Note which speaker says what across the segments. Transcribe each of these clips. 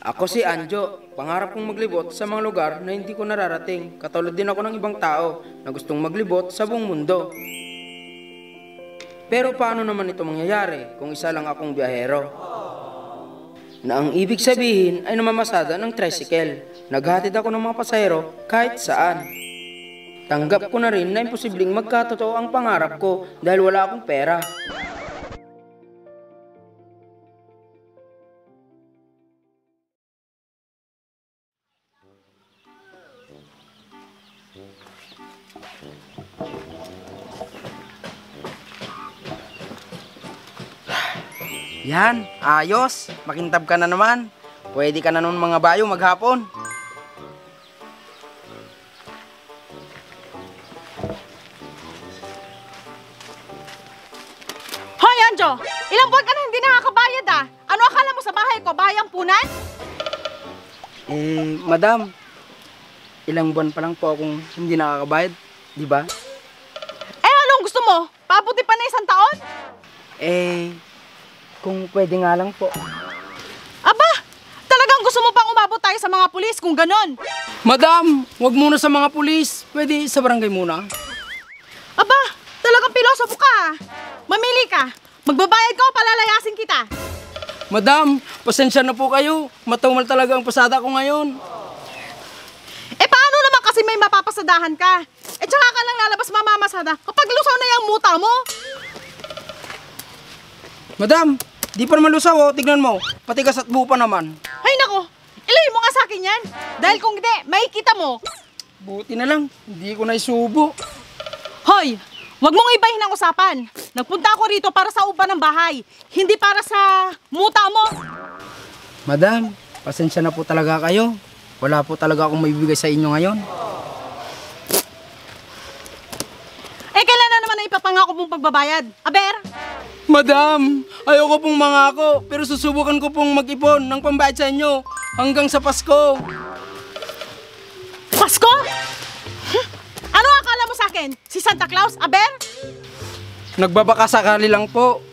Speaker 1: Ako si Anjo, pangarap kong maglibot sa mga lugar na hindi ko nararating. Katulad din ako ng ibang tao na gustong maglibot sa buong mundo. Pero paano naman ito mangyayari kung isa lang akong biyahero? Na ang ibig sabihin ay namamasada ng tricycle. Naghatid ako ng mga pasahero kahit saan. Tanggap ko na rin na imposibleng magkatotoo ang pangarap ko dahil wala akong pera. Yan, ayos. Makintab ka na naman. Pwede ka na nun mga bayo maghapon.
Speaker 2: Hoy, Anjo! Ilang buwan ka na hindi nakakabayad ah! Ano akala mo sa bahay ko? Bahay ang punan?
Speaker 1: Madam, ilang buwan pa lang po akong hindi nakakabayad, di ba?
Speaker 2: Anong gusto mo? Pabuti pa na 1 taon?
Speaker 1: Kung pwede nga lang po.
Speaker 2: Aba! Talagang gusto mo pang umabot tayo sa mga pulis kung ganon?
Speaker 1: Madam, wag muna sa mga pulis. Pwede sa barangay muna.
Speaker 2: Aba! Talagang pilosopo ka ah! Mamili ka! Magbabayad ka o palalayasin kita!
Speaker 1: Madam, pasensya na po kayo. Matumal talaga ang pasada ko ngayon.
Speaker 2: Paano naman kasi may mapapasadahan ka? Tsaka ka lang lalabas mamamasada kapag lusaw na yung muta mo?
Speaker 1: Madam, di pa naman lusaw oh. Tignan mo, patigas at buo pa naman.
Speaker 2: Ay nako, ilay mo nga sa akin yan. Dahil kung hindi, makikita mo.
Speaker 1: Buti na lang, hindi ko na isubo.
Speaker 2: Hoy, wag mong ibahin ang usapan. Nagpunta ako rito para sa upa ng bahay, hindi para sa muta mo.
Speaker 1: Madam, pasensya na po talaga kayo. Wala po talaga akong maibigay sa inyo ngayon.
Speaker 2: Kailan na naman na ipapangako mong pagbabayad? Aber?
Speaker 1: Madam, ayoko pong mangako, pero susubukan ko pong mag-ipon ng pambayad sa inyo hanggang sa Pasko.
Speaker 2: Pasko? Ano akala mo sa akin? Si Santa Claus? Aber?
Speaker 1: Nagbabaka sakali lang po.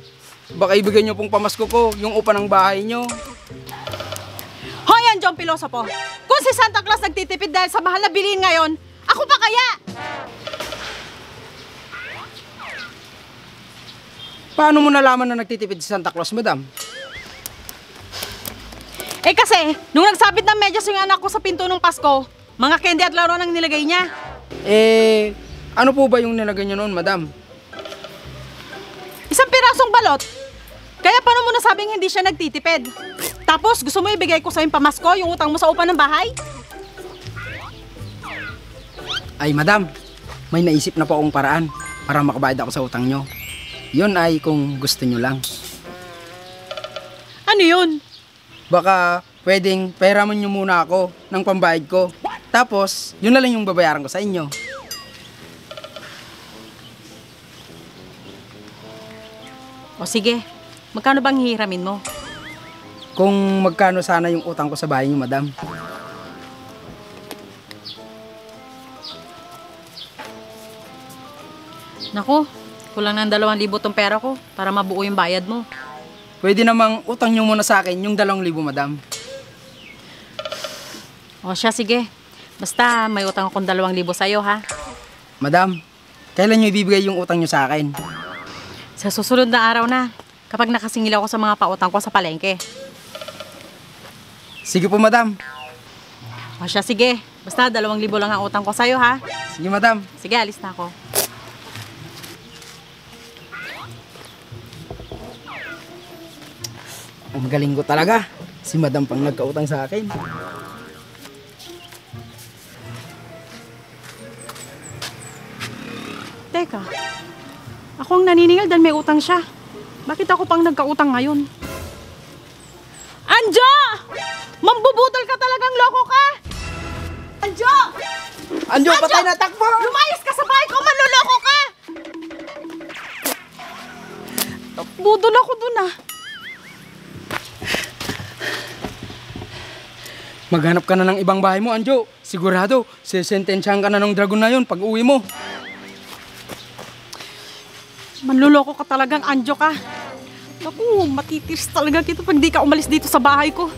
Speaker 1: Baka ibigay nyo pong pamasko ko yung upa ng bahay nyo.
Speaker 2: Hoy, yan John Pilosopo. Kung si Santa Claus nagtitipid dahil sa mahal na bilihin ngayon, ako pa kaya?
Speaker 1: Paano mo nalaman na nagtitipid si Santa Claus, madam?
Speaker 2: Kasi, nung nagsabit ng medyas yung anak ko sa pinto ng Pasko, mga candy at laro nang nilagay niya.
Speaker 1: Ano po ba yung nilagay nyo noon, madam?
Speaker 2: Isang pirasong balot. Kaya paano mo nasabing hindi siya nagtitipid? Tapos, gusto mo ibigay ko sa yung pamasko, yung utang mo sa upa ng bahay?
Speaker 1: Ay, madam, may naisip na po akong paraan para makabayad ako sa utang nyo. Yun ay kung gusto nyo lang.
Speaker 2: Ano yun?
Speaker 1: Baka pwedeng pahiraman nyo muna ako ng pambayad ko. Tapos, yun na lang yung babayaran ko sa inyo.
Speaker 2: O sige, magkano bang hihiramin mo?
Speaker 1: Kung magkano sana yung utang ko sa bahay nyo, madam.
Speaker 2: Naku, kulang ng 2,000 tong pera ko para mabuo yung bayad mo.
Speaker 1: Pwede namang utang nyo muna sa akin yung 2,000, madam.
Speaker 2: O siya, sige. Basta may utang akong 2,000 sa'yo, ha?
Speaker 1: Madam, kailan nyo ibibigay yung utang nyo sa akin?
Speaker 2: Sa susunod na araw na, kapag nakasingil ako sa mga pautang ko sa palengke.
Speaker 1: Sige po, madam.
Speaker 2: O siya, sige. Basta 2,000 lang ang utang ko sa'yo, ha?
Speaker 1: Sige, madam.
Speaker 2: Sige, alis na ako.
Speaker 1: Ang galing ko talaga. Si madam pang nagkautang sa akin.
Speaker 2: Teka, ako ang naniningil dahil may utang siya. Bakit ako pang nagkautang ngayon? Anjo! Mambubutol ka talagang loko ka! Anjo!
Speaker 1: Anjo, patay na, takbo!
Speaker 2: Lumayas ka sa bahay ko, manloloko ka! Budol ako dun ah.
Speaker 1: Maghanap ka na ng ibang bahay mo, Anjo. Sigurado, sisentensyahan ka na ng dragon na yun pag uwi mo.
Speaker 2: Manluloko ka talagang, Anjo ka. Naku, matitiris talaga kita pag di ka umalis dito sa bahay ko.